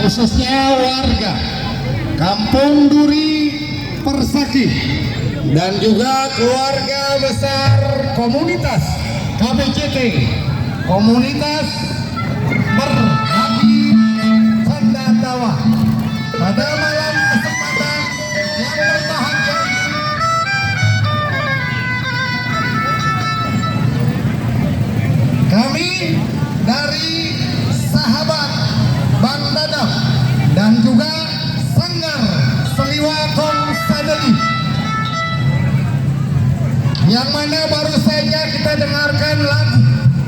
khususnya warga Kampung Duri Persaki dan juga keluarga besar komunitas KBCT, komunitas Berbagi Canda Tawa. Pada malam kesempatan yang berbahagia kami dari sahabat Bang Dadap dan juga Sanggar Seliwa Kong Sadeli, yang mana baru saja kita dengarkan lagu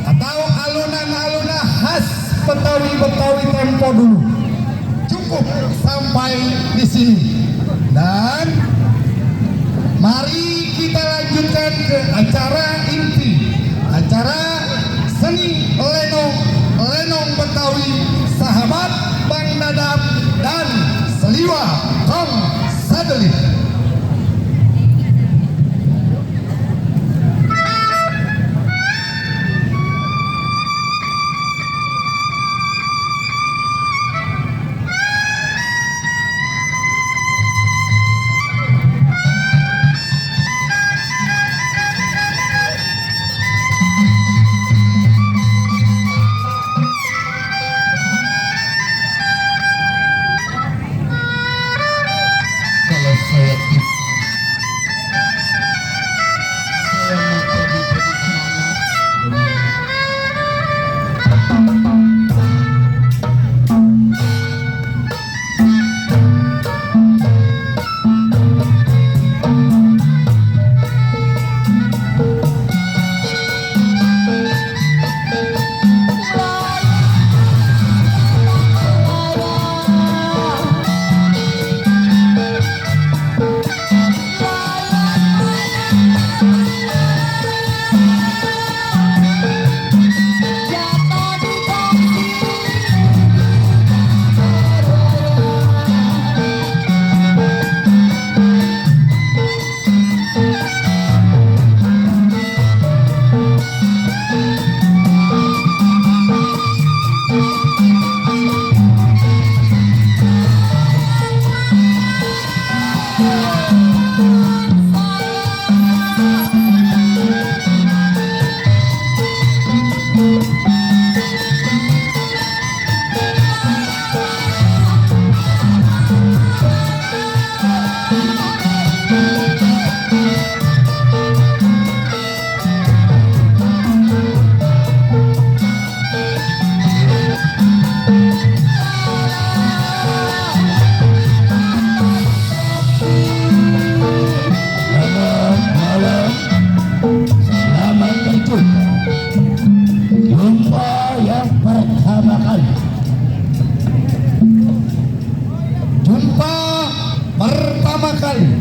atau alunan-alunan khas Betawi-Betawi tempo dulu. Cukup sampai di sini dan mari kita lanjutkan ke acara inti, acara seni lenong Betawi sahabat Bang Dadap dan Seliwa Kong Sadeli.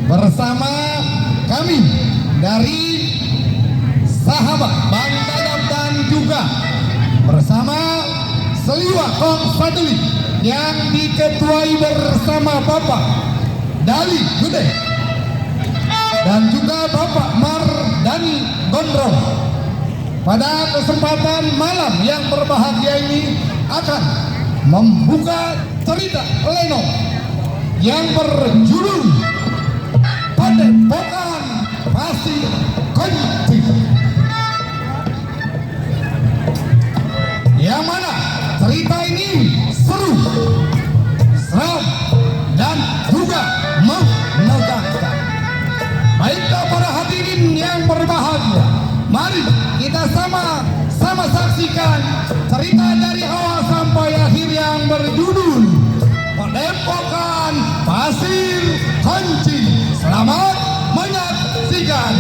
Bersama kami dari sahabat Bang Dadap dan juga bersama Seliwa Kong Sadeli yang diketuai bersama Bapak Dali Gede dan juga Bapak Mardani Gondrong. Pada kesempatan malam yang berbahagia ini akan membuka cerita lenong yang berjudul Padepokan Pasir Kunci, yang mana cerita ini seru, seram dan juga menegangkan. Baiklah para hadirin yang berbahagia, mari kita sama-sama saksikan cerita dari awal sampai akhir yang berjudul Padepokan Pasir Kunci. Selamat menyaksikan.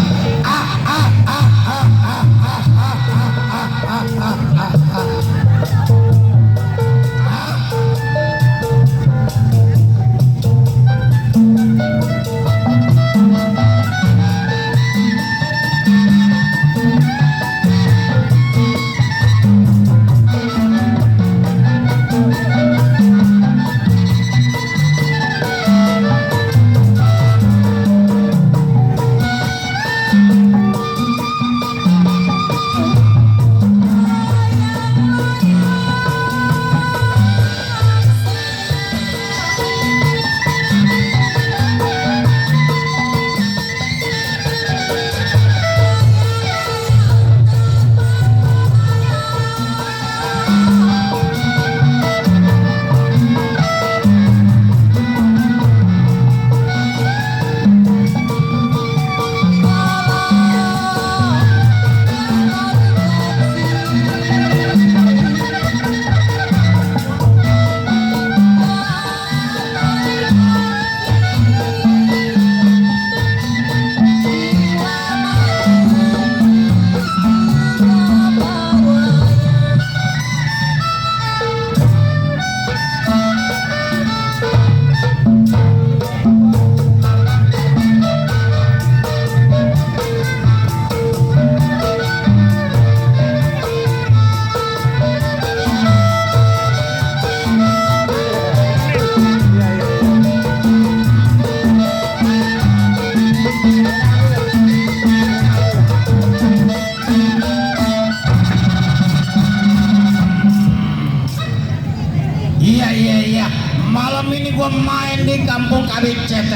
malam ini gua main di kampung KBCT.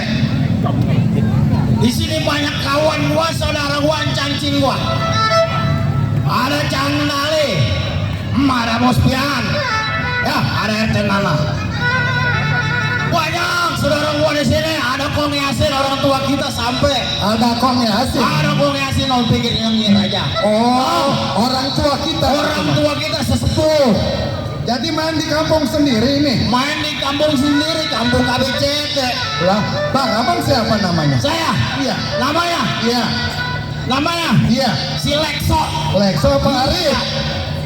Di sini banyak kawan gua, saudara gua, cancing gua. Ada Cang Nali, ada Bos Pian, ya ada RT Nana. Banyak saudara gua di sini. Ada Kong Yasin, orang tua kita sampai. Ada Kong Yasin. Ada Kong Yasin, non pikir yang aja. Oh, orang tua kita. Orang tua kita sesepuh. Jadi main di kampung sendiri ini. Main di kampung sendiri, kampung KBCT. Lah, Bang, abang siapa namanya? Saya? Iya. Namanya? Iya. Namanya? Iya. Si Lexo. Lexo apa Arif?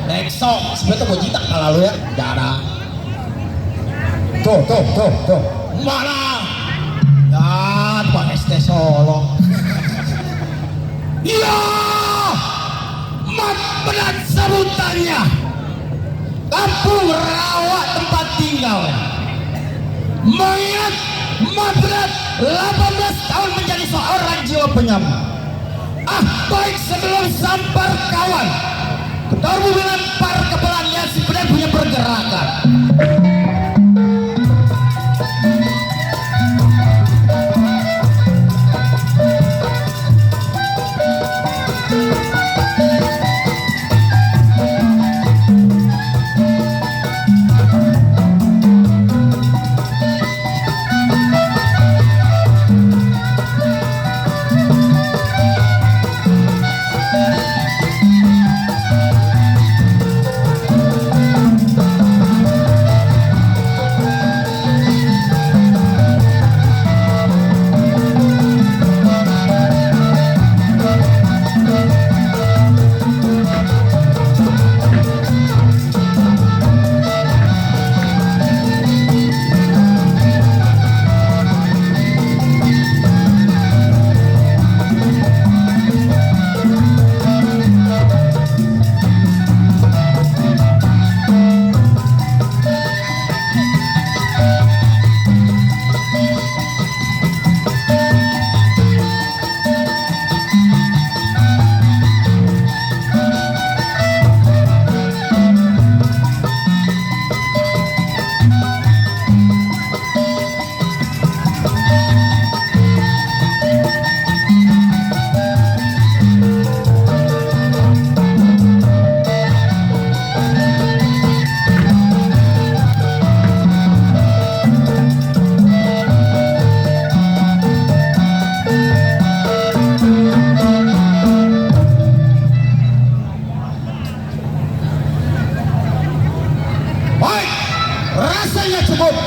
Lexo. Sebenernya gue jitak kalau lu ya. Jarang. Tuh. Mana? Ya, Pak ST Solo. Iya. Mat berat sebutannya. Kampung Rawa tempat tinggal. Mengingat mat berat 18 tahun menjadi seorang jiwa penyambut. Baik sebelum sampai kawan. Ketua hubungan par kepelan yang sebenarnya punya pergerakan.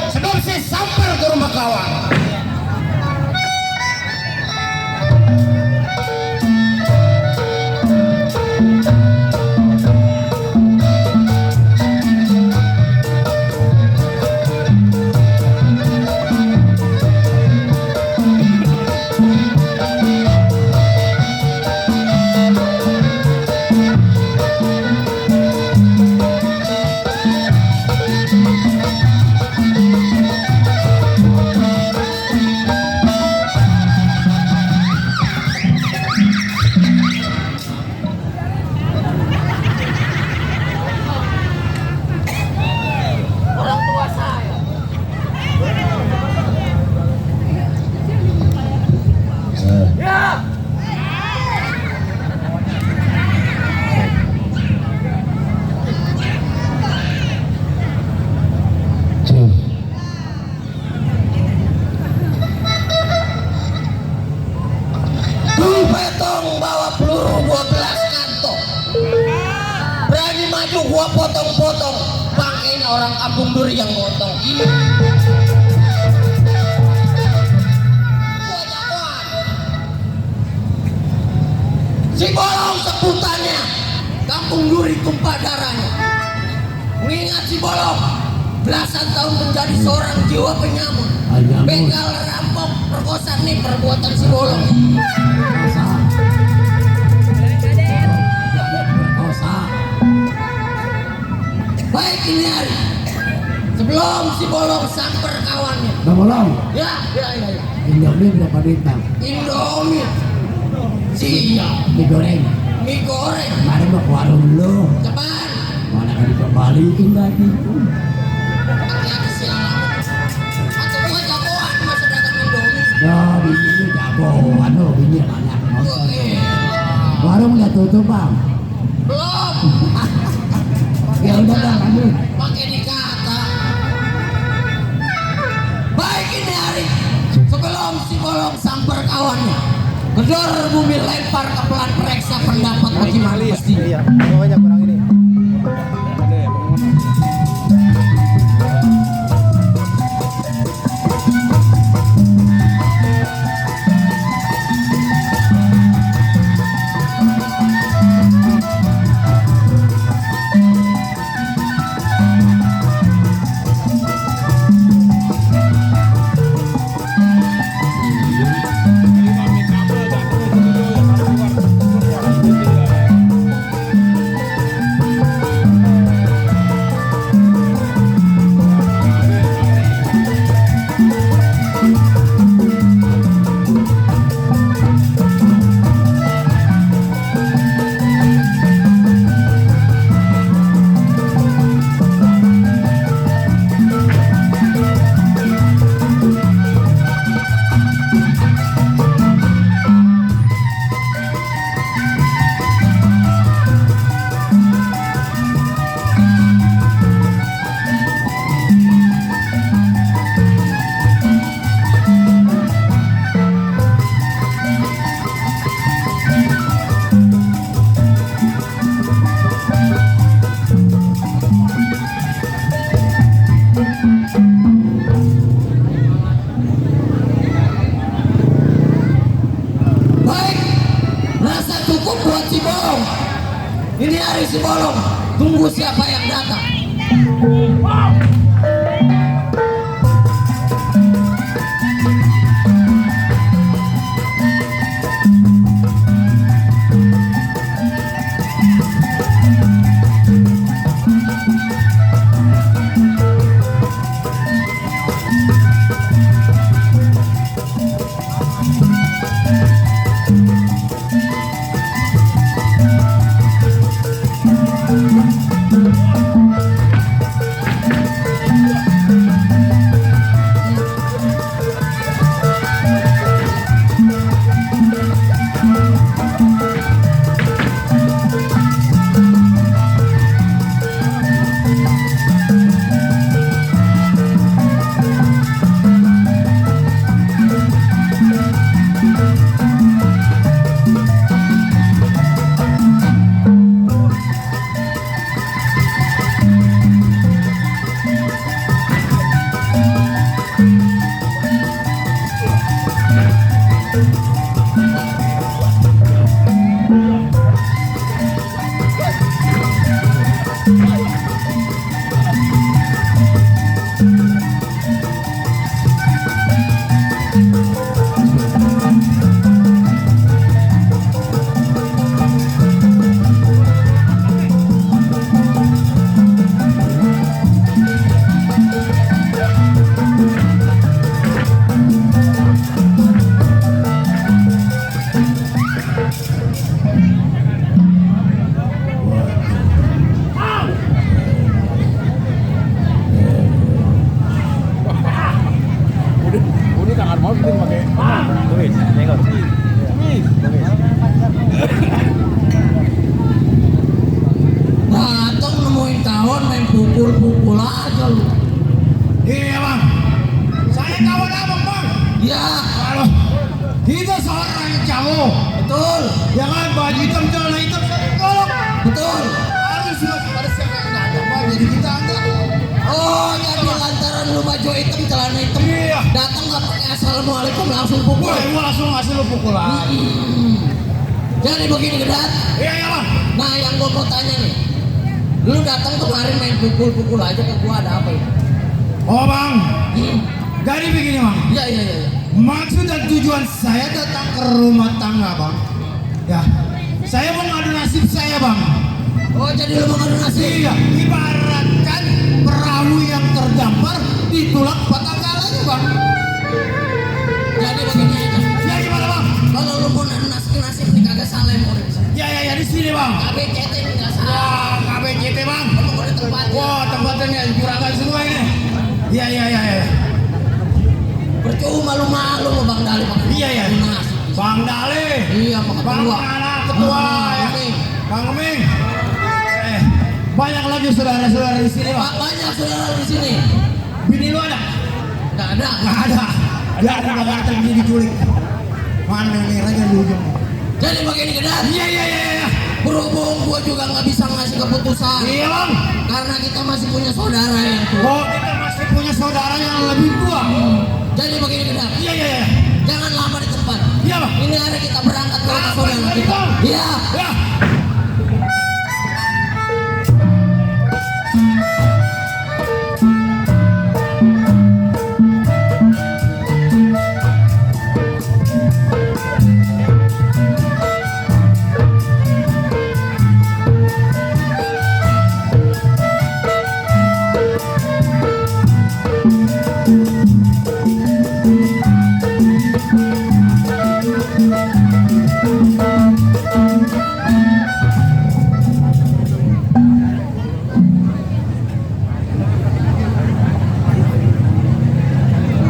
Sebelum saya sampai ke rumah kawan. Gua potong-potong, bangke ini orang kampung duri yang potong. Gua jagoan. Si Bolong sebutannya, kampung duri tumpah darahnya. Mengingat si Bolong belasan tahun menjadi seorang jiwa penyambut, begal, rampok, perkosa, nih perbuatan si Bolong. Baik ini hari sebelum si Bolong samper kawannya. Bang Bolong, Ya. Indomie berapa bintang? Indomie. Siap. Mie goreng. Mie goreng. Kemarin mau ke warung lu. Cepat. Mana kan dikembaliin lagi? Hati-hati siang. tutup bang. Belum. Ya udah bang, lanjut. Pakai dikata. Baik ini hari sebelum si bolong samper kawannya gedor bumi lempar ke pelan periksa pendapat bagaimana mesti. Iya, pokoknya kurang ini. Ini hari si bolong, tunggu siapa yang datang. Datang nemuin kawan main pukul-pukul aja lu. Iya bang, saya kawan abang bang. Ya, Halo, kita seorang cowok, betul, ya kan baju hitam celana hitam golok. betul. Harus pada siapa yang ada bang, jadi kita enggak. Oh, jadi lantaran lu baju hitam, celana hitam, Iya. datang nggak pakai assalamualaikum langsung pukul. Boleh gua langsung ngasih lu pukulan. Jadi begini Gedat. Iya ya bang. Nah, yang gua mau tanya nih, lu datang kemarin main pukul-pukul aja ke gua ada apa ya? Oh bang, jadi begini bang. Iya, iya, iya. Maksud dan tujuan saya datang ke rumah tangga bang. Ya, saya mau ngadu nasib saya bang. Oh, jadi lu mau ngadu nasib? Iya, ibaratkan perahu yang terdampar di tulang patanggalanya bang. Jadi begini aja. Ya gimana bang? Kalau lu mau ngadu nasib nih kagak salah mau. Ya di sini bang. KBCT ini nggak salah. Wah, KBCT bang. Kamu mau di tempat. Wah, tempatnya juragan semua ini. Iya. Percuma lu malu lu Bang Dali. Iya. Nas. Bang Dale. Iya, mau Bang ketua. anak ketua ya. Bang Eming. Banyak lagi saudara-saudara di sini, Pak. Banyak saudara di sini. Bini lu ada? Nggak ada. Nggak ada. Ada nggak terjadi diculik. Mana nih aja di ujung. Jadi begini Gedat. Iya. Berhubung gua juga nggak bisa ngasih keputusan. Iya bang. Karena kita masih punya saudara yang tua. Oh kita masih punya saudara yang lebih tua. Jadi begini Gedat. Iya. Jangan lama di tempat. Iya bang. Ini hari kita berangkat ke rumah saudara Bang. kita. Iya. Ya.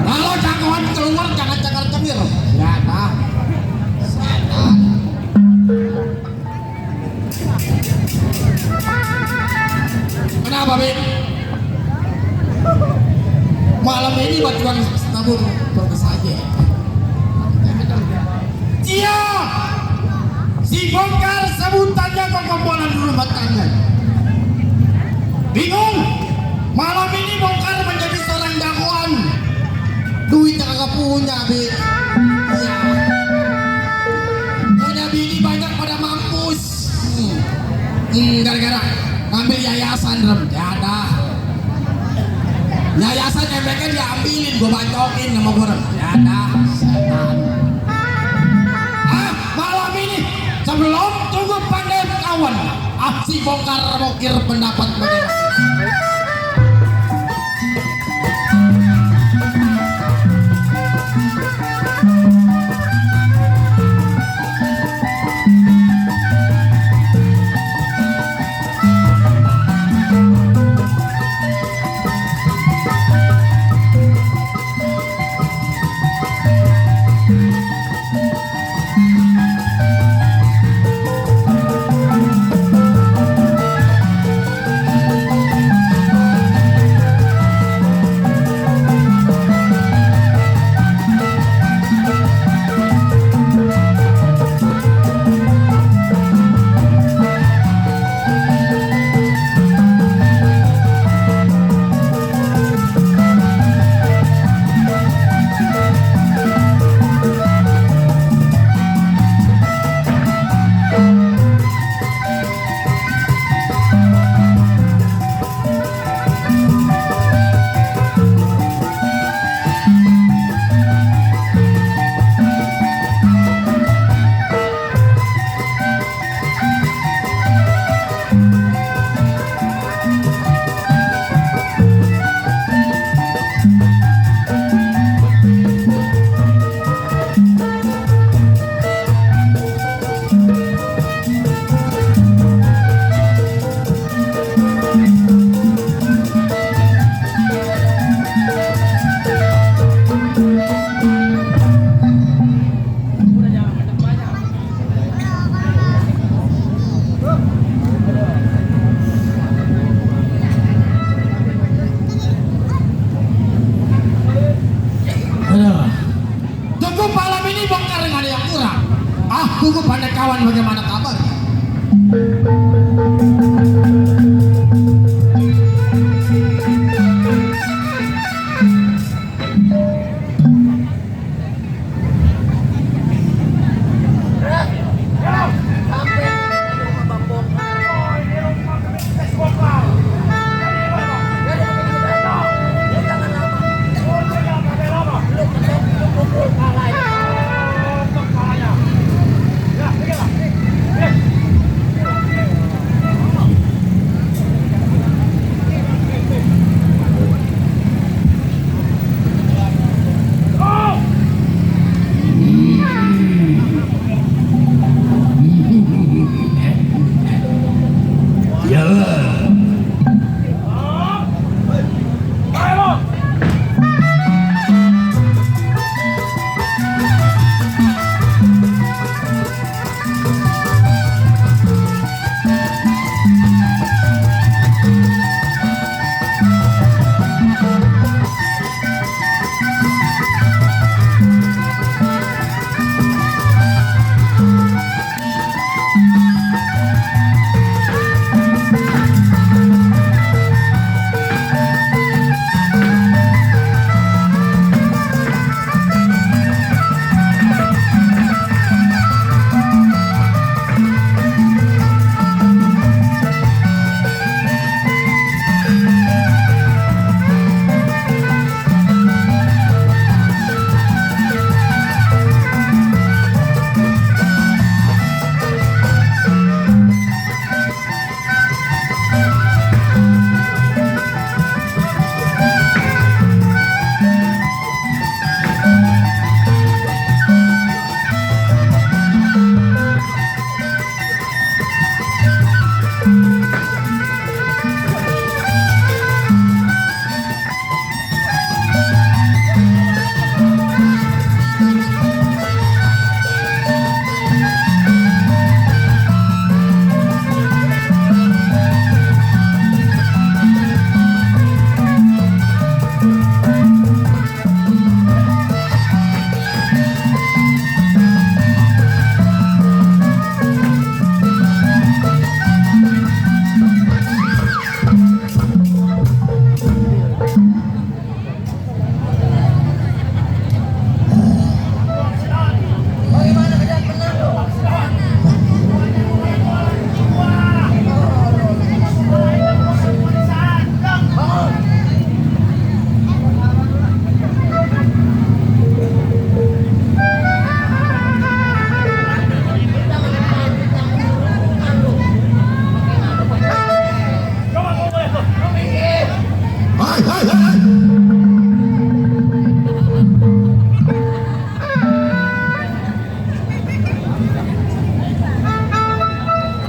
Kalau jagoan keluar jangan cakar cemir. Ya dah. Kenapa, Bin? Malam ini batuan tabur bagus saja. Iya. Si bongkar sebutannya kekomponan rumah tangga. Bingung? Malam ini bongkar menjadi seorang jagoan. Duitnya kagak punya, Bi. Iya. Punya bini banyak pada mampus. Gara-gara ngambil yayasan, Rem. Ya dah. Yayasan MBK diambilin, gua bacokin sama gua, Rem. Ya dah. Setan. Malam ini sebelum tunggu pandai kawan. Si bongkar mokir pendapat bagaimana? Tunggu malam ini bongkar nggak ada yang kurang. Tunggu pandai kawan bagaimana kabar?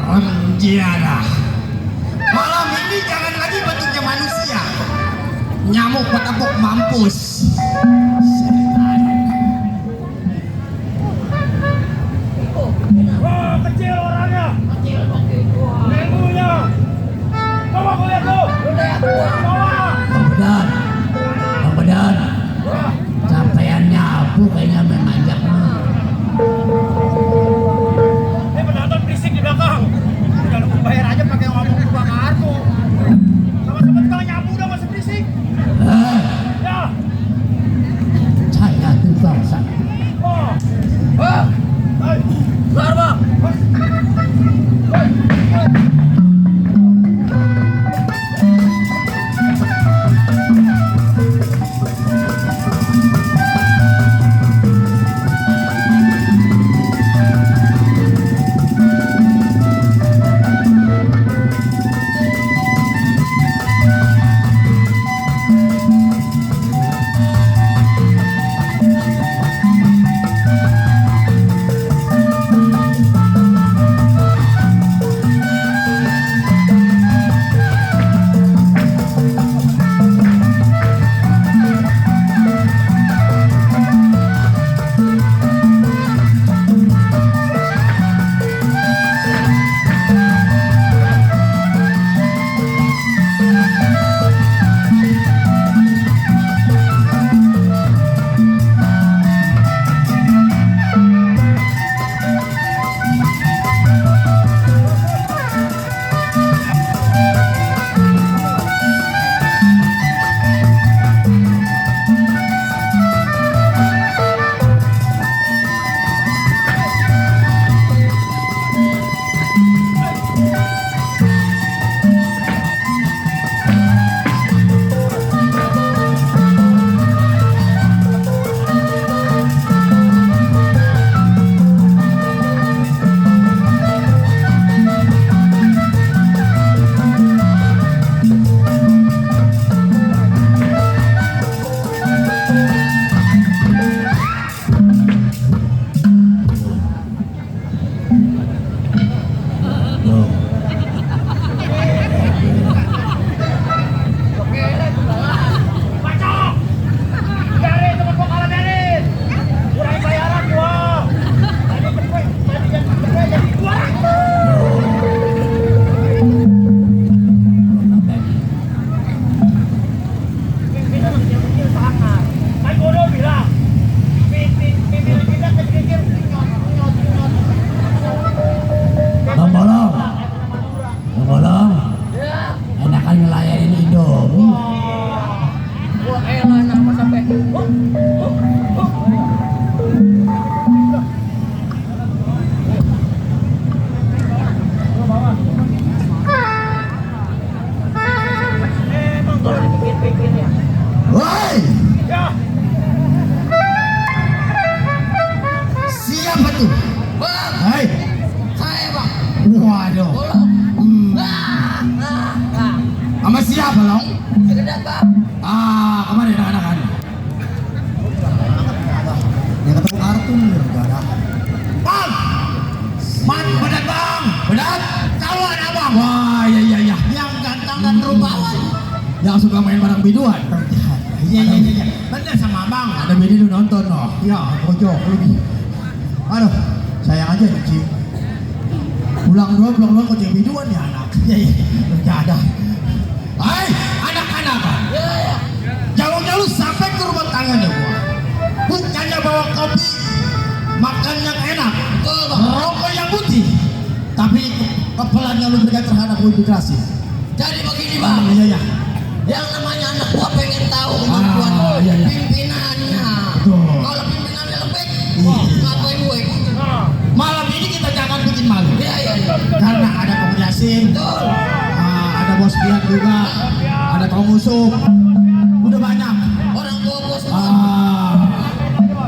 Renjana. Malam ini jangan lagi bentuknya manusia. Nyamuk petepuk mampus. Setan. Wah, kecil orangnya. Kecil begitu. Ilmunya. Coba aku lihat tuh. Coba. Bang Bedan. Capaiannya aku kayaknya memanjak mah. Ini penonton berisik di belakang. Udah lu bayar aja pakai ngomong ke Bang Arto. Sama-sama tukang nyapu udah masih berisik. Ya. Saya tuh bangsa. Oh. Hai. Keluar bang. Waduh. Sama siapa long? Sekedar bang. Kemarin anak-anak. Yang ketemu kartun enggak ada. Bang! Man, bedat bang! Bedat! Kawan abang! Wah, iya. Yang ganteng dan rupawan. Yang suka main barang biduan. Iya. Bener sama abang. Ada bini lu nonton loh. Ya, pojok lu. Aduh, sayang aja nih, Cing. Pulang dua kok jadi biduan ya anak. Iya, enggak ada. Hai, anak-anak. Iya. Jauh-jauh sampai ke rumah tangannya gua. Bukannya bawa kopi, makan yang enak, Betul bang. rokok yang putih, tapi kepelan yang lu berikan terhadap imigrasi. Jadi begini bang. Iya. Yang namanya anak gua pengen tahu kemampuan Iya. pimpinannya. Betul. Kalau pimpinannya lembek, Iya. ngapain gue ikut? Malam ini kita jangan bikin malu. Iya. Karena ada Kong Yasin, Betul. ada Bos Bian juga, ada Kong Usuk, udah banyak. Orang tua gua semua.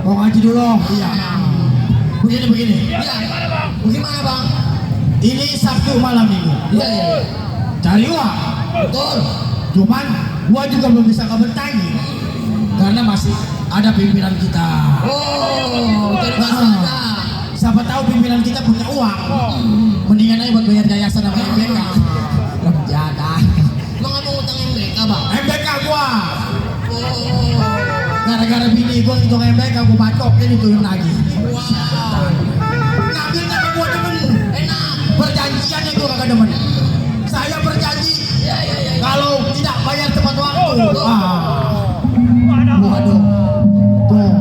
Kong Haji dulu. Iya. Begini. Iya. Bagaimana bang? Ini Sabtu malam minggu. Iya. Cari uang. Betul. Cuman gua juga belum bisa bertanya karena masih ada pimpinan kita. Oh, jadi masih ada. Siapa tahu pimpinan kita punya uang. Mendingan aja buat bayar yayasan sama MBK. Jaga. Emang apa utang MBK bang? MBK gua. Oh, Gara-gara bini gua hitung MBK gua pacokin itu yang lagi. wow. Ngambil nama gua demen. Enak. Perjanjian yang gua kagak demen. Saya berjanji Ya. kalau tidak bayar tepat waktu. Waduh. Waduh. Tuh.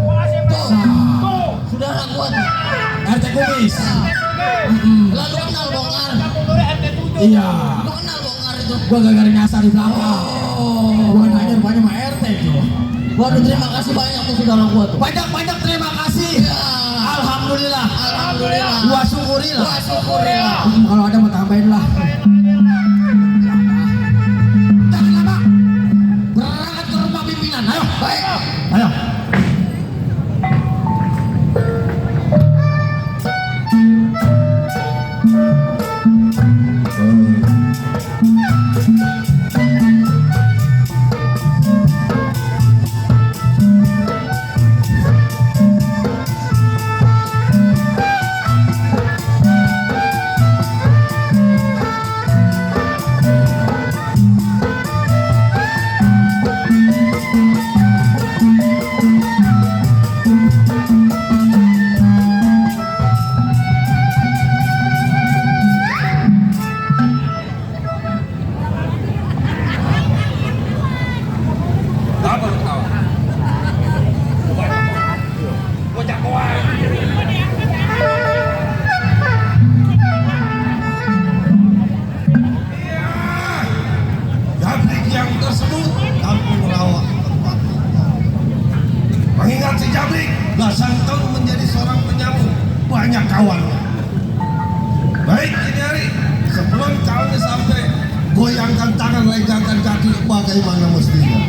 Makasih, Bro. Tuh. Saudara gua tuh. RT Kumis. Lalu kenal bongkar. Kampung Duri RT 7. Iya. Lu kenal bongkar itu? Gua gara-gara nyasar di belakang. Oh. Gua nanya rupanya sama RT tuh. Waduh, terima kasih banyak tuh saudara gua tuh. Banyak-banyak terima kasih. Ya. Alhamdulillah. Alhamdulillah. Gua syukurilah. Wah, syukurillah. Kalau ada mau tambahin lah. Jangan lama. Berangkat ke rumah pimpinan. Ayo. Baik. Ayo. Apa lu tahu? Gua jagoan. Jabrik yang tersebut kampung rawa tempat tinggal. Mengingat si Jabrik belasan tahun menjadi seorang penyambung banyak kawannya. Baik ini hari sebelum kawannya sampai goyangkan tangan, legangkan kaki bagaimana mestinya.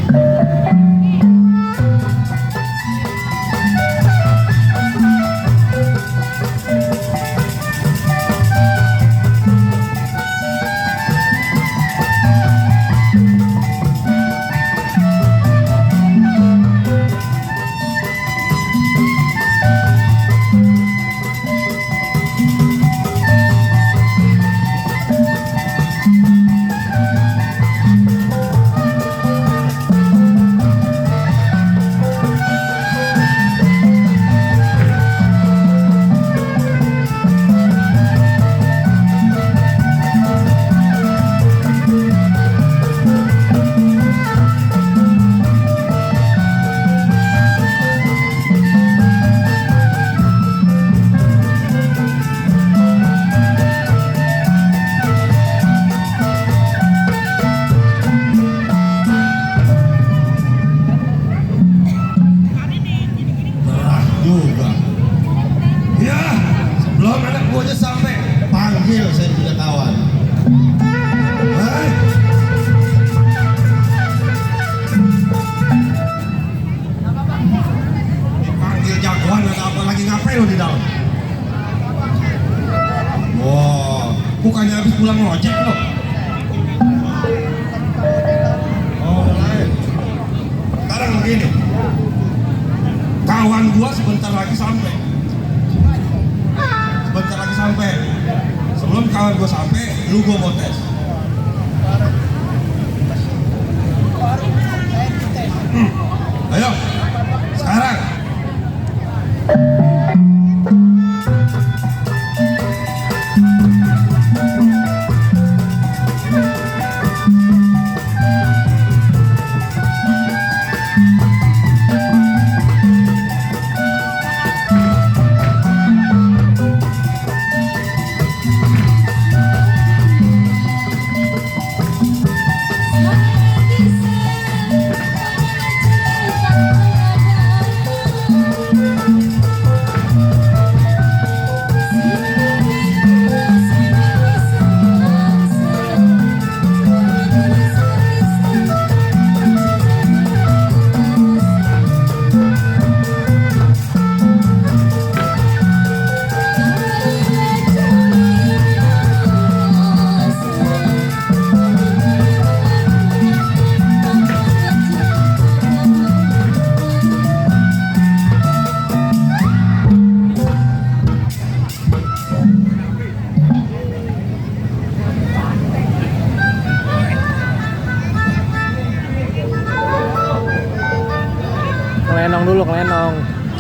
Juga. Ya, sebelum anak buahnya sampai, panggil saya punya kawan. Hai. Dipanggil jagoan ada apa lagi, ngapain lo di dalam? Wah, bukannya habis pulang ngojek lo? Oh, lain. Sekarang begini. Kawan gua sebentar lagi sampai. Sebelum kawan gua sampai, lu gua mau tes. Ayo, sekarang. dulu ngelenong.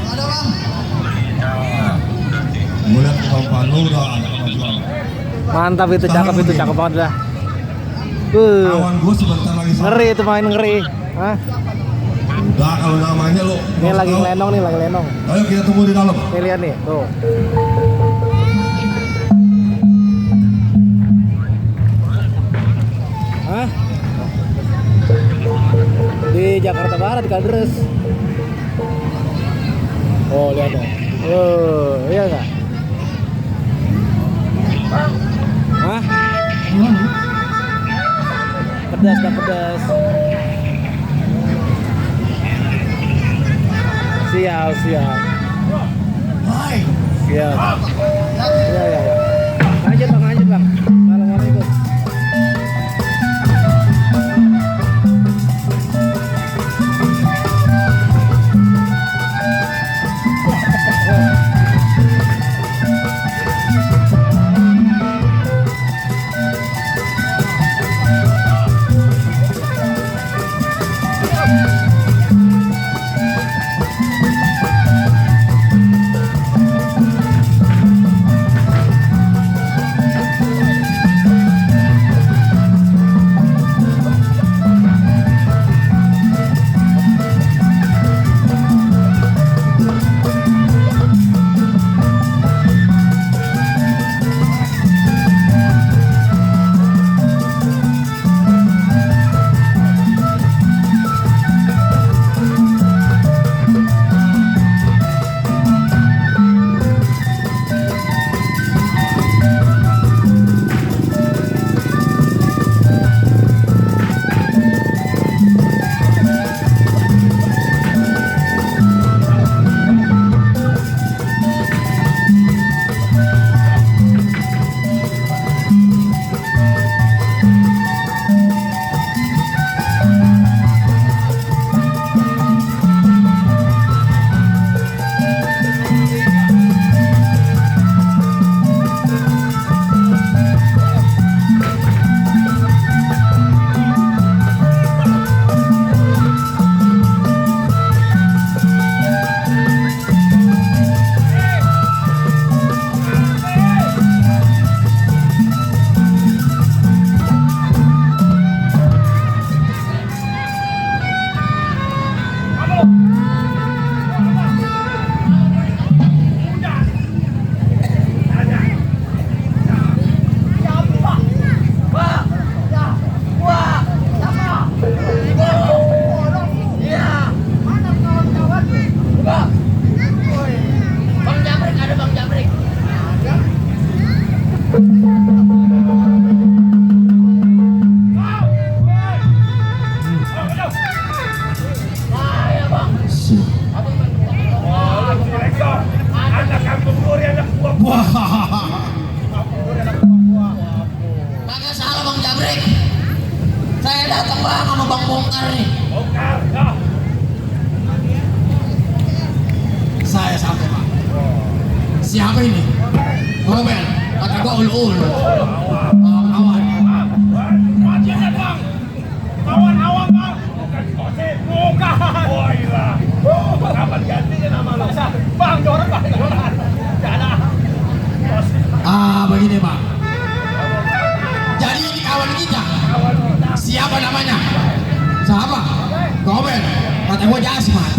Ada bang. Mulai kemampuan lu udah ada kemajuan. Mantap itu, cakep banget dah. Kawan gue sebentar lagi Ngeri itu main ngeri. Hah? Udah kalau namanya lu. Ini lagi ngelenong nih, lagi lenong. Ayo kita tunggu di dalam. Nih lihat nih, tuh. Hah? Di Jakarta Barat, di Kaldres. Oh, lihat dong. Iya enggak? Hah? Pedas, dah pedas. Siap. Hai. Siap. Ya. Lanjut bang. Assalamualaikum. Kagak salah Bang Jabrik. Saya datang bang sama Bang Bongkar nih. Saya sampai pak. Siapa ini? Ngomel. Kata gua ul-ul. Kawan. Wajibnya bang. Kawan awam bang. Bukan. Oh iya. Kapan gantinya nama lo? Bang Joran bang. Jangan. Begini pak. Jadi ini kawan kita. Siapa namanya? Siapa? Ngomel. Kata gua Jasmat.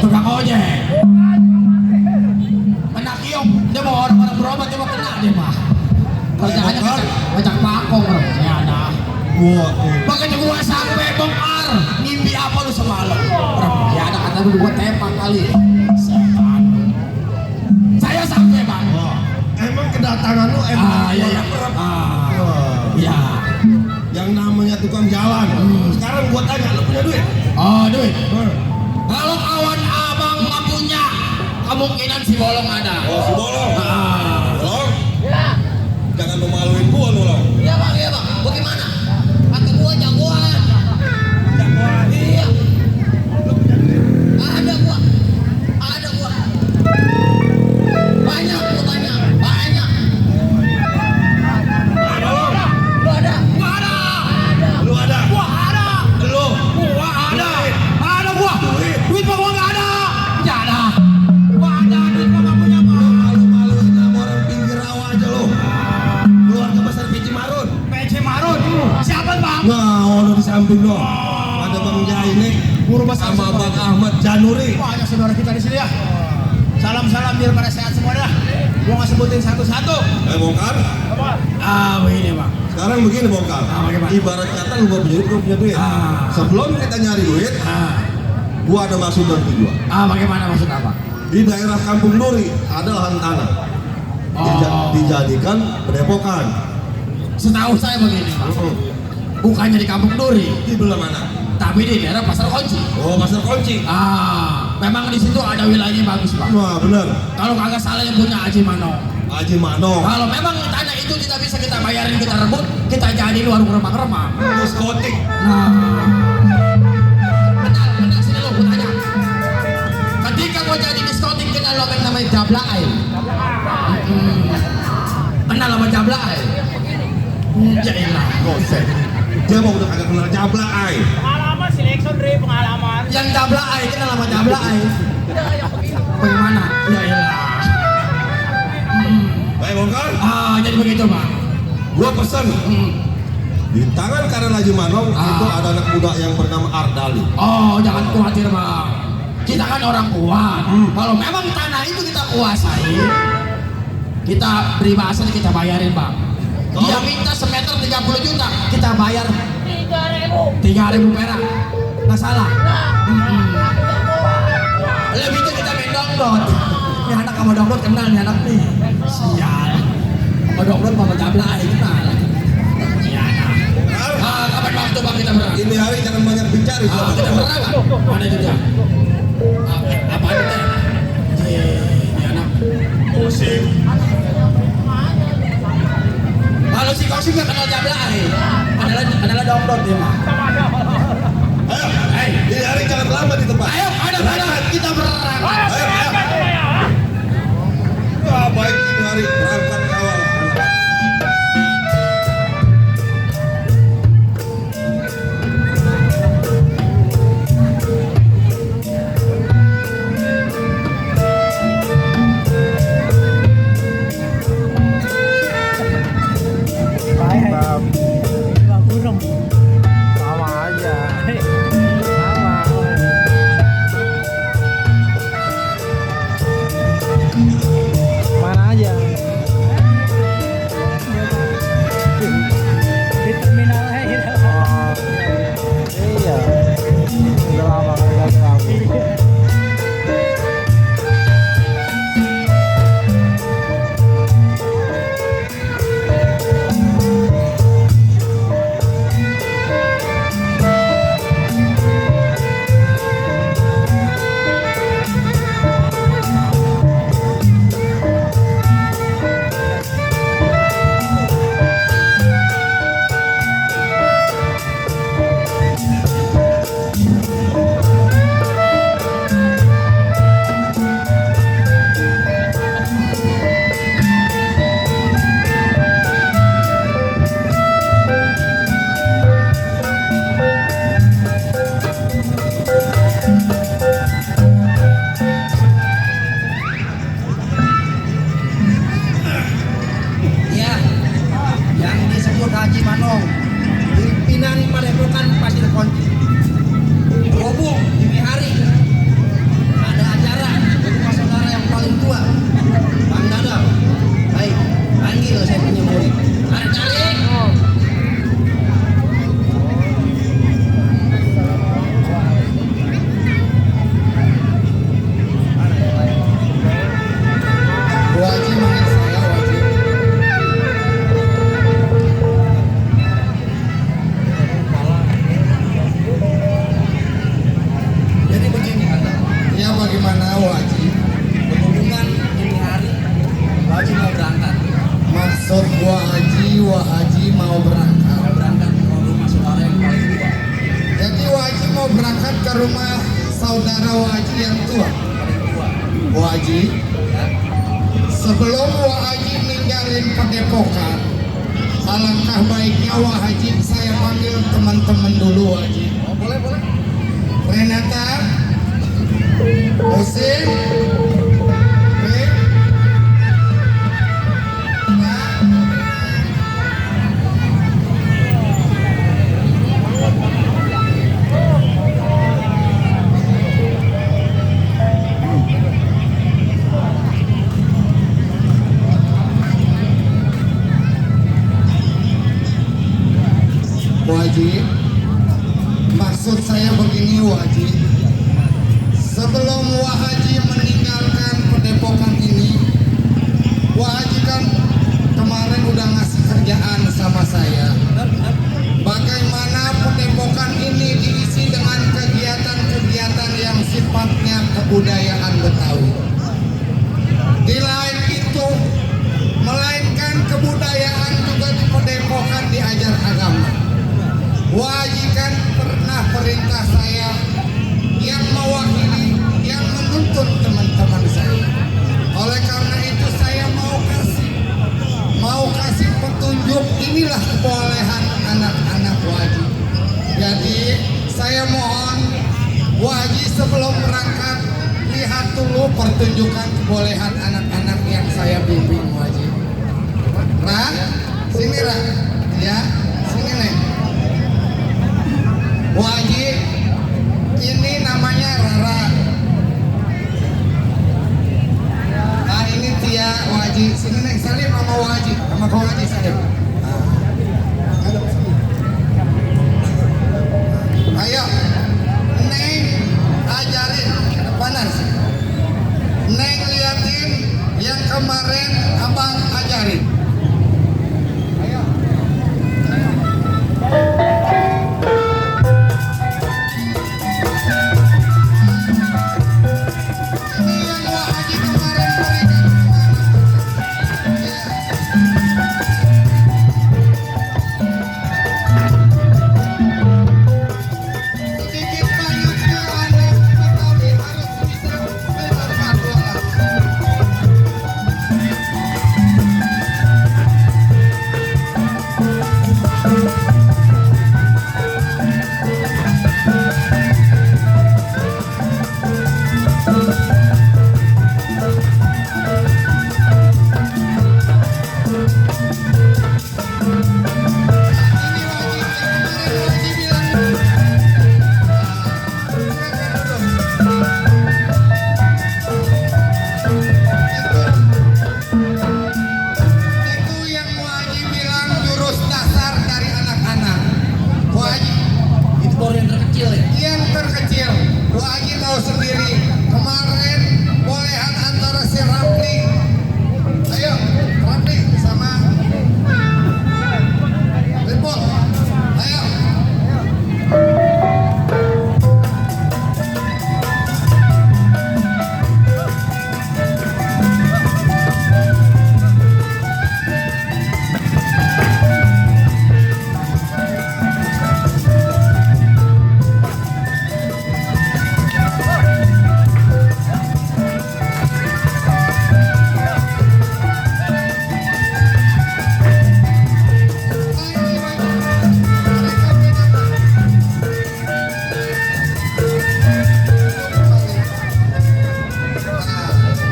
Tukang ojek. Anak iok, dia mau orang-orang berobat, dia mau kena dia mah. Kerjaannya ngajak pakong bro. Ya ada. Makanya gua sampai bongkar. Mimpi apa lu semalam? Ya ada kata gua tembak kali. Setan. Saya sampai bang. Emang kedatangan lu Iya. Iya. yang namanya tukang jalan. Sekarang gua tanya, lu punya duit? Oh duit. Kalau kawan abang nggak punya, kemungkinan si bolong ada. Oh, si bolong. Bolong? Ya. Jangan lu maluin gua lu, Long. Iya bang. Bagaimana? Kata gua jagoan. Jagoan. Iya. Ada gua. Banyak. Lu ada? Gua ada. Lu? Ada gua. Siapa bang? Nah, ono di samping dong. Ada Bang Jaine Guru bahasa sama Arab. Bang Ahmad Januri. Banyak saudara kita di sini ya. Salam-salam biar pada sehat semua dah. Gua nggak sebutin satu-satu. Bongkar. Begini bang. Sekarang begini Bongkar. Bagaimana? Ibarat kata lu gua punya duit. Sebelum kita nyari duit, gua ada maksud dan tujuan. Bagaimana maksud apa? Di daerah Kampung Duri ada lahan tanah. Dijadikan pendepokan. Setahu saya begini bang. Bukannya di Kampung Duri, Di belah mana? tapi di daerah Pasar Kunci. Oh, Pasar Kunci. Memang di situ ada wilayahnya bagus bang. Wah, benar. Kalau kagak salah yang punya Haji Mano. Haji Mano. Kalau memang tanah itu tidak bisa kita bayarin, kita rebut, kita jadiin warung remang-remang. Diskotik. Benar sini lo, gua tanya. Ketika gua jadi diskotik kenal lo yang namanya Jabla Air. Kenal sama Jabla Air. Jailah, gosek. Dia mau udah kagak kenal Jabla Ai. Pengalaman si Lexon Dre, pengalaman. Yang Jabla Air kenal sama Jabla Air. Bagaimana? Jailah. Baik Bongkar. Jadi begitu bang. Gua pesan. Di tangan kanan Haji Mano itu ada anak muda yang bernama Ardali. Jangan khawatir bang. Kita kan orang kuat. Kalau memang tanah itu kita kuasai, kita beri bahasa kita bayarin bang. Dia minta semeter 30 juta, kita bayar 3.000 perak. Nggak salah. Lebih itu kita main dongdot. Ini anak sama dongdot kenal nih anak nih. Sial. Sama dongdot sama Jabla aja kenal. Iya anak. Kapan waktu bang kita berang? Ini hari jangan banyak bicara. Kita berang bang. Mana itu dia? Apa itu? Ini anak. Musik. Kalau si Kosim nggak kenal Jabla adalah dongdot dia mah. Ayo, ini hari jangan lama di tempat. Ayo, ada kita berang. Ayo. Wah, baik ini hari berangkat awal. Sama aja. Sama. Mana aja? Di terminal air. Iya. Udah lama kagak ketemu. Ya, yang disebut Haji Manong, pimpinan Padepokan Pasir Kunci. Robo dini hari ada acara di rumah saudara yang paling tua, Bang Dadang. Baik, panggil saya punya murid. Ardali. Wajib manggil saya wajib. Jadi begini kata, ya bagaimana wajib berhubungan dini hari, wajib mau berangkat. Maksud wajib mau berangkat. Mau berangkat ke rumah saudara yang paling tua. Jadi wajib mau berangkat ke rumah saudara wajib yang tua. Paling tua. Wajib. Sebelum wajib ninggalin padepokan, alangkah baiknya wajib saya panggil teman-teman dulu wajib. Oh boleh. Renata, Musim, Haji, maksud saya begini Haji. Sebelum Wah Haji meninggalkan Padepokan ini, Wah Haji kan kemarin udah ngasih kerjaan sama saya. Bagaimana Padepokan ini diisi dengan kegiatan-kegiatan yang sifatnya kebudayaan Betawi. Di lain itu, melainkan kebudayaan juga di Padepokan diajar agama. Wajikan pernah perintah saya yang mewakili, yang menuntun teman-teman saya. Oleh karena itu saya mau kasih petunjuk, inilah kebolehan anak-anak wajib. Jadi saya mohon wajib sebelum berangkat lihat dulu pertunjukan kebolehan anak-anak yang saya bimbing wajib. Ra, sini Ra, ya, sini nih. Wajib, ini namanya Rara. Nah ini Tia wajib, sini nih Salim sama wajib, sama kau wajib Salim. Ayo, Neng ajarin depanan sih. Neng liatin yang kemarin abang ajarin. Ayo. Ini yang Wah Haji kemarin berikan kemana? Ya. Sedikit banyaknya anak Betawi harus bisa berpadu alam. Itu yang wajib bilang jurus dasar dari anak-anak. Wajib Itu baru yang terkecil ya. yang terkecil. Wajib tahu sendiri. Kemarin bolehan antara si Rapli, ayo Rapli sama Lipo, ayo.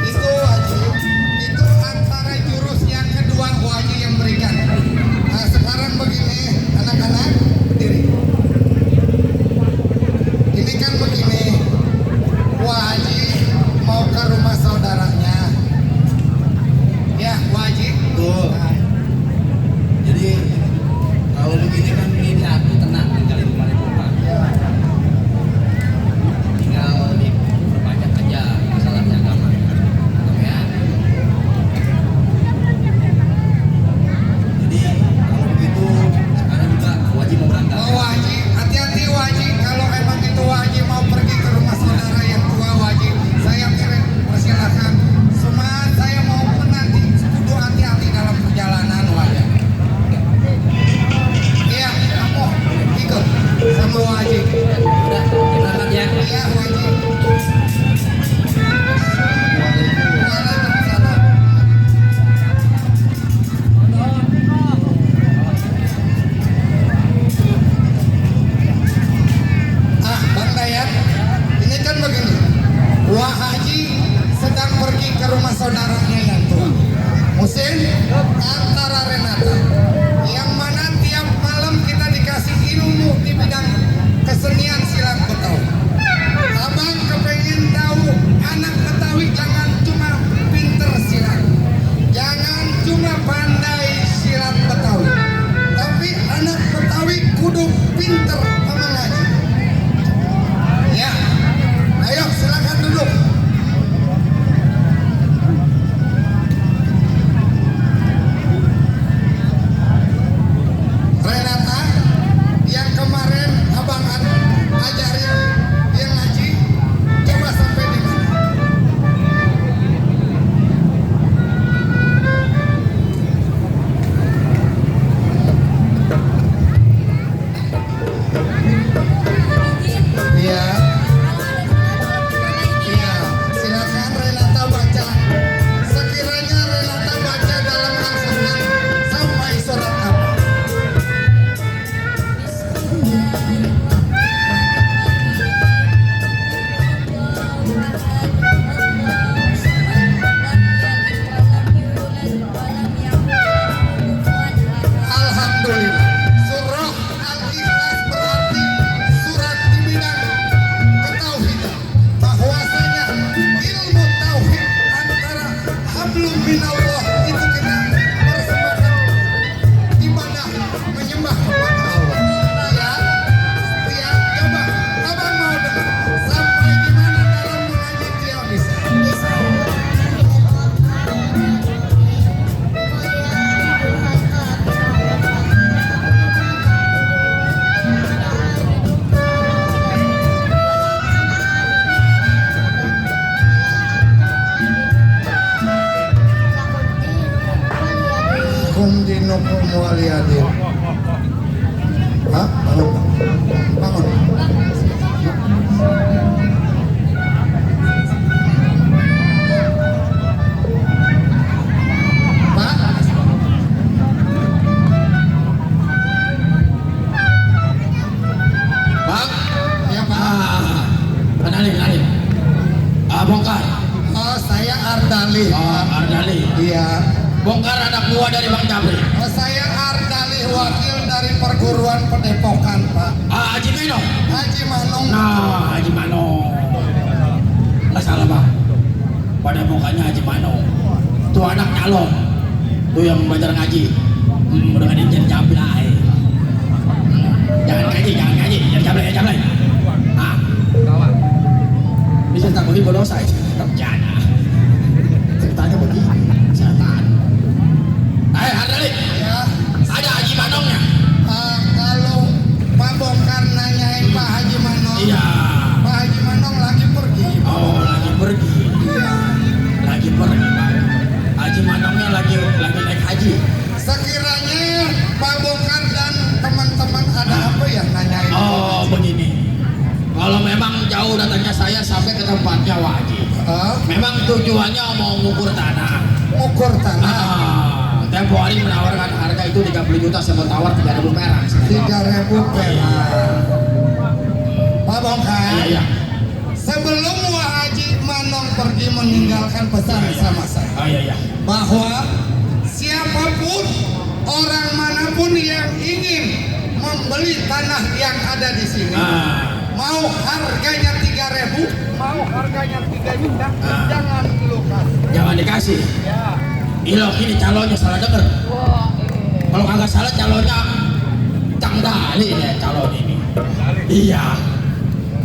Itu wajib, itu antara jurus yang kedua wajib yang berikan. Nah sekarang begini anak-anak, berdiri. Ini kan begini, wajib mau ke rumah saudaranya. Ya wajib. Tuh. Jadi kalau begini kan ini aku tenang tinggal di Padepokan. Tinggal diperbanyak aja masalahnya agama. Ya. Jadi kalau begitu sekarang juga wajib mau berangkat. Oh wajib, hati-hati wajib. Kalau emang itu wajib mau pergi ke rumah saudara yang tua wajib, saya kirim persilahkan. Cuma saya mau menanti, kudu hati-hati dalam perjalanan wajib. Iya, kamu ikut sama wajib. Udah, berangkat ya. Iya wajib. Waalaikumsalam. Bang Dayat, ini kan begini. Wah Haji sedang pergi ke rumah saudaranya yang tua. Musim antara Renata, yang mana tiap malam kita dikasih ilmu di bidang kesenian. pinter sama ngaji. Ya, ayo silakan duduk. Renata, yang kemarin abang ajarin yang ngaji, coba sampai di mana? Iya. Iya, silakan Renata baca. Sekiranya Renata baca dalam Al-Quran sampai surat apa? Alhamdulillah. Surah Al-Ikhlas berarti surat di bidang ketauhidan. Bahwasanya ilmu tauhid antara hablum minallah itu kita persembahkan ibadah menyembah kepada Allah. Ya, ya, coba abang mau dengar sampai di mana dalam mengaji dia bisa. Kum dinukum waliyadin. Hah? Bangun. Bangun. Pak. Bang, Ya Pak. kenalin. Bongkar. Oh, saya Ardali. Oh, Ardali. Iya. Bongkar anak buah dari Bang Jabri. Oh, saya Ardali, wakil dari perguruan Padepokan, Pak. Haji Minong. Haji Manong. Nah, Haji Manong. Nggak salah bang. Pada mukanya Haji Manong. Tuh anak calon. Tuh yang belajar ngaji. Udah nggak jadi cablay. Jangan ngaji. Jangan cablay. Ah, bisa tak begini berdosa itu. Terjana. Ceritanya begini. Setan. Ardali. Ya. Ada Haji Manongnya. Kalau Pak Bongkar nanyain Pak Haji Manong, Iya. Pak Haji Manong lagi pergi. Oh, lagi pergi. Iya. Lagi pergi Pak. Haji Manongnya lagi naik haji. Sekiranya Pak Bongkar dan teman-teman ada apa ya nanyain? Oh, begini. Kalau memang jauh datangnya saya sampai ke tempatnya wajib. Memang tujuannya mau mengukur tanah. Ukur tanah Tempo hari menawarkan harga itu 30 juta, saya mau tawar 3.000 perak. 3.000 perak. Pak Bongkar. Iya. Sebelum Haji Manong pergi meninggalkan pesan sama saya. Iya. Bahwa siapapun orang manapun yang ingin membeli tanah yang ada di sini, mau harganya 3.000, mau harganya 3 juta, jangan lupa. Jangan dikasih. Ilok ini calonnya salah denger. Kalau kagak salah calonnya Cang Dali deh calon ini. Iya.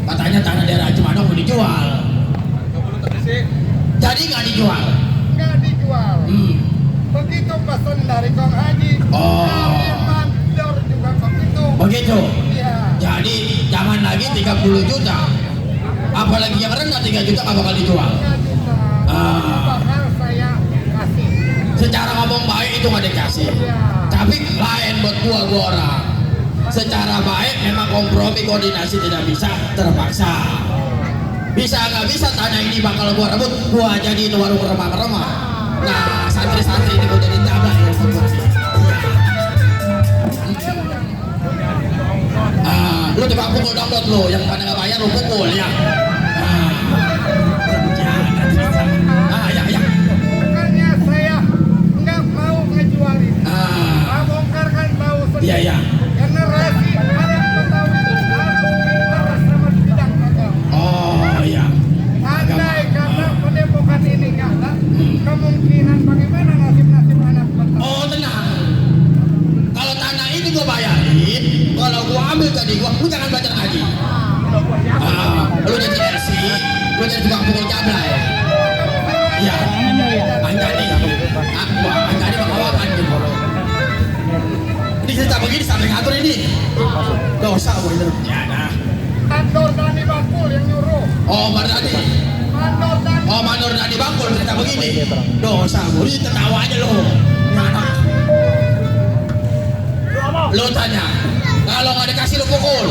Katanya tanah daerah Haji Manong mau dijual. Jadi nggak dijual. Nggak dijual. Begitu pesan dari Kong Haji. Oh. Dari mandor juga begitu. Begitu. Iya. Jadi jangan lagi 30 juta. Apalagi yang rendah 3 juta nggak bakal dijual. Nggak bisa. Bakal saya kasih. Secara ngomong baik itu nggak dikasih. Tapi lain buat gua orang. Secara baik memang kompromi koordinasi tidak bisa, terpaksa. Bisa nggak bisa tanah ini bakal gua rebut, gua jadi itu warung remah-remah. Nah, santri-santri ini gua jadi tabah ya. Lu coba pukul download lu, yang pada nggak bayar lu pukul ya. Ya. Bukannya saya nggak mau ngejualin. Pak Bongkar kan tahu sendiri. Iya. Generasi anak Betawi harus pintar sama di bidang dagang. Oh iya. Andai kata Padepokan ini nggak ada, kemungkinan bagaimana nasib-nasib anak Betawi? Oh tenang. Kalau tanah ini gua bayarin, kalau gua ambil ke tadi gua, lu jangan belajar ngaji. Lu jadi LC, lu jadi tukang pukul jablay. Iya, Anjani, Anjani mengawalkan gitu. Ini cerita begini sampai ngatur ini. Dosa gua itu. Ya dah. Mandor Dani Bangkul yang nyuruh. Oh, Mardani. Mandor Dani. Oh, Mandor Dani Bangkul cerita begini. Dosa gua, ini tertawa aja lo. Anak. Lo tanya, kalau nggak dikasih lo pukul.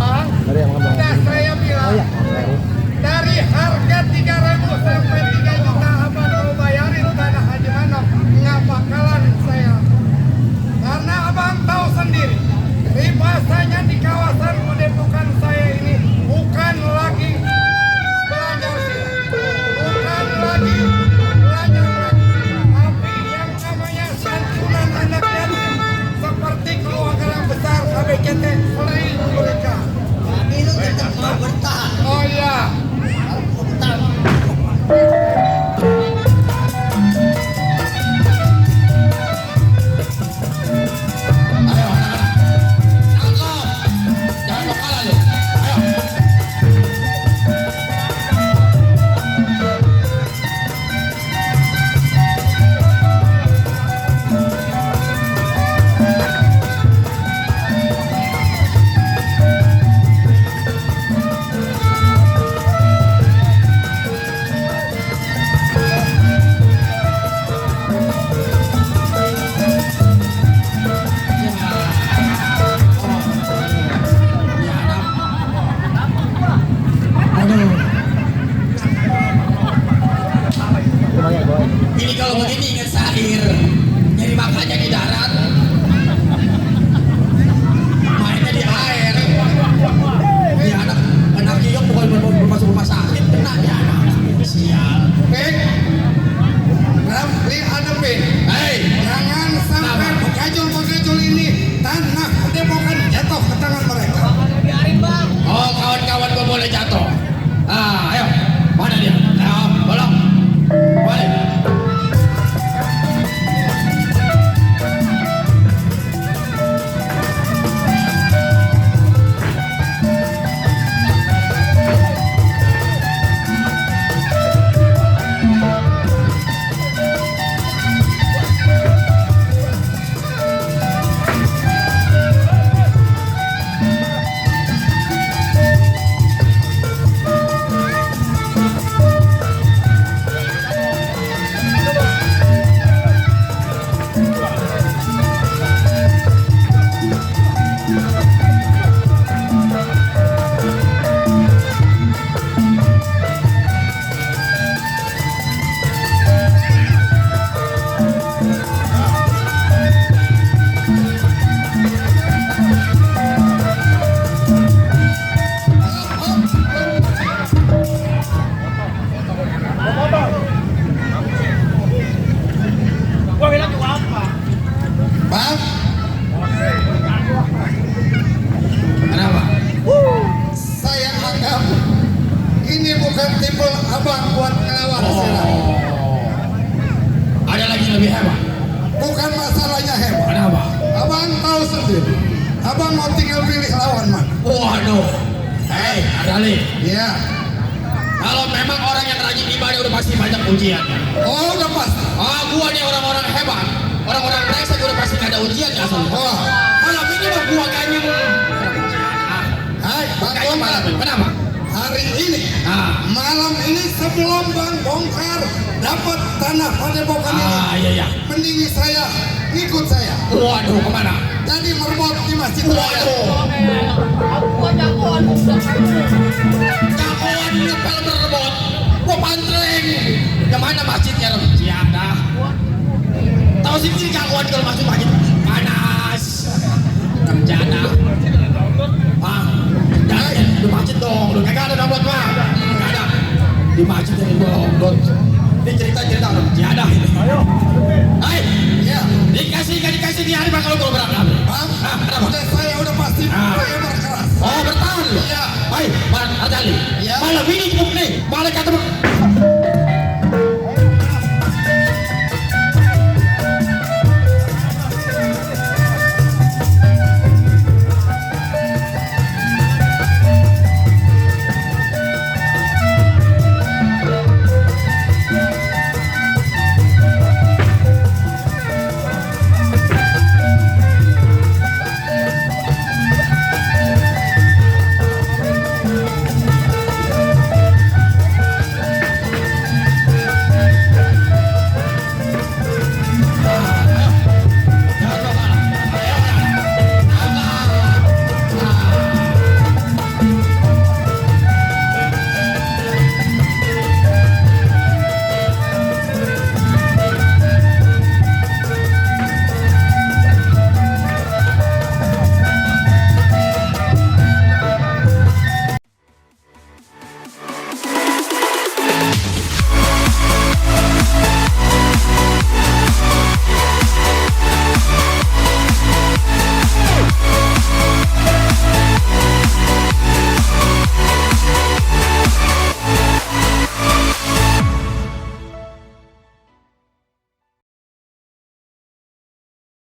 Bang, Dari yang ngomong. udah saya bilang. Oh ya. Dari harga 3.000 sampai 3 juta abang mau bayarin tanah Haji Manok, nggak bakalan saya. Karena abang tahu sendiri, ribasanya di kawasan Padepokan saya ini bukan lagi belajar silat, bukan lagi belajar lagi, tapi yang namanya santunan anak yatim seperti keluarga yang besar KBCT sering mereka. Tapi lu tetap mau bertahan. Oh iya. Ayo, anak-anak. Tangkap. Jangan mau kalah lo. Ayo. Ini kalau begini ingat sahir. Jadi makannya di darat. Mainnya di air. Ya anak Giyok bukan masuk rumah sakit, kena ya anak. Sial. Pin, lihat hadapin. Hei, Jangan sampai pegajul-pegajul ini tanah Padepokan jatuh ke tangan mereka. oh kawan-kawan gua boleh jatuh. Ayo, mana dia? Ayo, tolong. Balik. Gua bilang juga apa? Bang, Kenapa? saya anggap ini bukan timbul abang buat ngelawan silat. Ada lagi yang lebih hebat. Bukan masalahnya hebat. Kenapa? Abang tahu sendiri. Abang mau tinggal pilih lawan mana. Waduh. Hei, Adali. Iya. Kalau memang orang yang rajin ibadah udah pasti banyak ujian. Oh, udah pasti. Gua nih orang-orang hebat. Orang-orang brengsek udah pasti gak ada ujian ya asal. Wah. Malam ini mah gua kayaknya. Hai, Bang Kayaknya malam Bongkar. ini. Kenapa? Hari ini, malam ini sebelum Bang Bongkar dapat tanah Padepokan ini, Iya iya. mending saya ngikut saya. Waduh, kemana? Jadi merbot di masjid raya. Waduh. Jagoan ngepel berebot. Gua pantreng. Yang mana masjidnya? Siapa? Tahu sendiri jagoan kalau masuk masjid panas. Kerja dah. Jangan di masjid dong. Lu kagak ada download mah. Kagak ada. Di masjid yang download. Ini cerita-cerita orang tiada ini. Hai, Ya, dikasih di hari bakal gua berangkat. Bang, Kenapa? udah pasti saya berkeras. Oh, bertahan lu. Iya. Hai, Bang Adali. Iya. Malam ini nih, balik kata